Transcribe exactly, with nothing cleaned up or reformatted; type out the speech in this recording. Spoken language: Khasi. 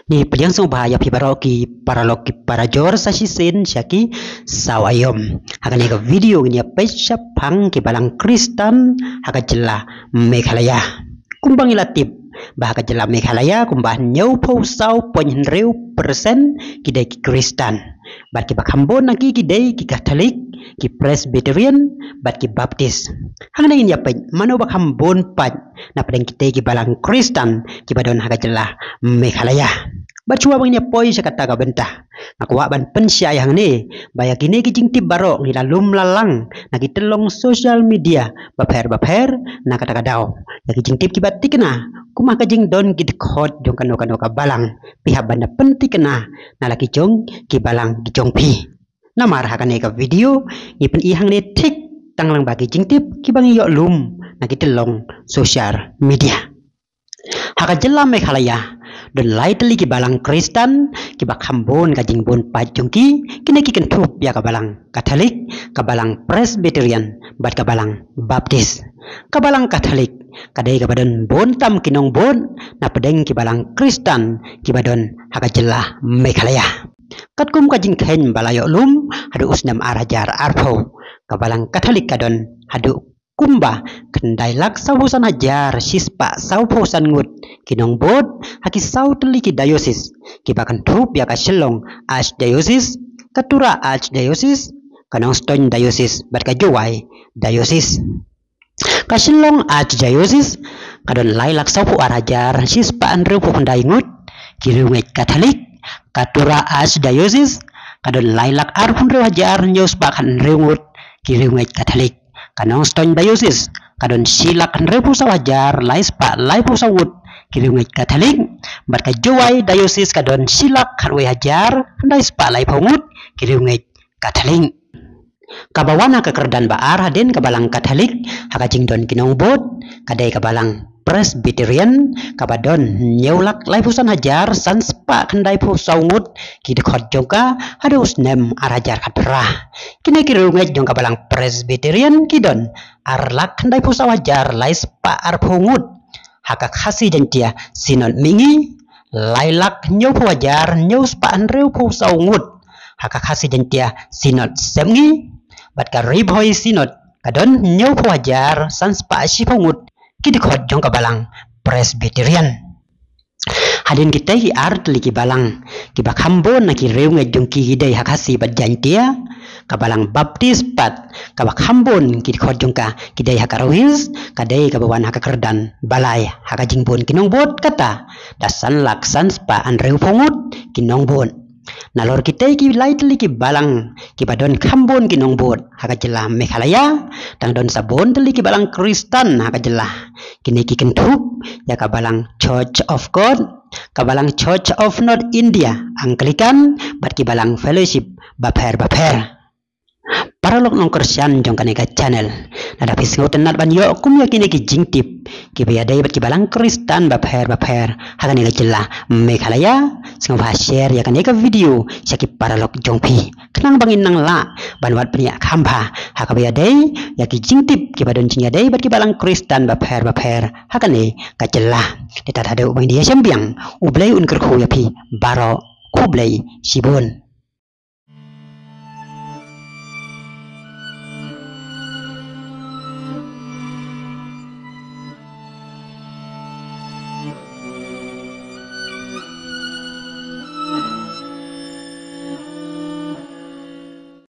Ngi pdiang sngewbha ïa phi baroh ki paralok ki parajor sa shisien sha ki saw aïom. Ha kane ka video ngin ïa peit shaphang ki balang Khristan ha ka jylla Meghalaya. Kumba ngi la tip ba ha ka jylla Meghalaya kumba hynñiewphew saw point hynriew percent ki dei ki Khristan. Bad kiba kham bun na ki ki dei ki Katholik, ki Presbyterian bad ki Baptist. Hangne ngin ïa peit mano ba kham bun pat na pdeng kitei ki balang Khristan kiba don ha ka jylla Meghalaya. Bad shuwa ba ngin ïa poi sha kata ka bynta, nga kwah ban pynshai hangne ba ïa kine ki jingtip baroh ngi la lum la lang na ki tyllong social media bapher bapher na kata ka daw. Ïa ki jingtip kiba thikna kum ha ka jingdon ki dkhot jong kano kano ka balang, phi hap ban da pynthikna na la ki jong ki balang ki jong phi. Namar ha kane ka video ngi pyni hangne thik tang lang ba ki jingtip kiba ngi ïoh lum na ki tyllong social media. Ha ka jylla Meghalaya don lai tylli ki balang Khristan kiba kham bun ka jingbun pat jong ki, kine ki kynthup ïa ka balang Katholik, ka balang Presbyterian bad ka balang Baptist. Ka balang Katholik ka dei kaba don bun tam ki nongbud na pdeng ki balang Khristan kiba don ha ka jylla Meghalaya. Katkum ka jingkheiñ ba la ïoh lum, haduh u snem ar hajar arphew, ka balang Katholik ka don haduh kumba khyndai lak sawphew san hajar shispah sawphew san ngut ki nongbud ha ki saw tylli ki diocese kiba kynthup ïa ka Shillong Archdiocese, ka Tura Archdiocese, ka Nongstoiñ Diocese bad ka Jowai Diocese. Ka Shillong Archdiocese ka don lai lak sawphew ar hajar shispah hynriewphew khyndai ngut ki riewngeit Katholik. Ka Tura Archdiocese ka don lai lak arphew hynriew hajar hynñiew spah khathynriew ngut ki riewngeit Katholik. Ka Nongstoiñ Diocese ka don shi lak hynriewphew saw hajar lai spah laiphew saw ngut ki riewngeit Katholik. Bad ka Jowai Diocese ka don shi lak khatwei hajar khyndai spah laiphew ngut ki riewngeit Katholik. Kaba wan ha ka kyrdan ba ar hadien ka balang Katholik ha ka jingdon ki nongbud ka dei ka balang Presbyterian, kaba don hynñiew lak laiphew san hajar san spah khyndaiphew saw ngut ki dkhot jong ka haduh u snem ar hajar khatphra. Kine ki riewngeit jong ka balang Presbyterian ki don ar lak khyndaiphew saw hajar lai spah arphew ngut. Ha ka Khasi Jaiñtia Synod Mihngi, lai lak hynñiewphew hajar hynñiew spah hynriewphew saw ngut. Ha ka Khasi Jaiñtia Synod Sepngi bad ka Ri Bhoi Synod ka don hynñiewphew hajar san spah shiphew ngut ki dkhot jong ka balang Presbyterian. Hadien kitei ki ar tylli ki balang kiba kham bun na ki riewngeit jong ki ki dei ha Khasi bad Jaiñtia, ka balang Baptist pat kaba kham bun ki dkhot jong ka ki dei ha ka Garo Hills, ka dei kaba wan ha ka kyrdan ba lai ha ka jingbun ki nongbud, kata da san lak san spah hynriewphew ngut ki nongbud. Nalor kitei ki lai tylli ki balang kiba don kham bun ki nongbud ha ka jylla Meghalaya, tang don sa bun tylli ki balang Khristan ha ka jylla. Kine ki kynthup ïa ka balang Church of God, ka balang Church of North India Anglican bad ki balang fellowship bapher bapher. Paralok nongkyrshan jong kane ka channel, lada phi sngewtynnat ban ïoh kum ïa kine ki jingtip kiba ïadei bad ki balang Khristan bapher bapher ha kane ka jylla Meghalaya, sngewbha share ïa kane ka video sha ki paralok jong phi, khnang ba ngin nang lah ban wad pynïaid kham bha ha kaba ïadei ïa ki jingtip kiba don jingïadei bad ki balang Khristan bapher bapher ha kane ka jylla. Te tad haduh ban ïa shem biang, U Blei un kyrkhu ïa phi baroh. Khublei shibun.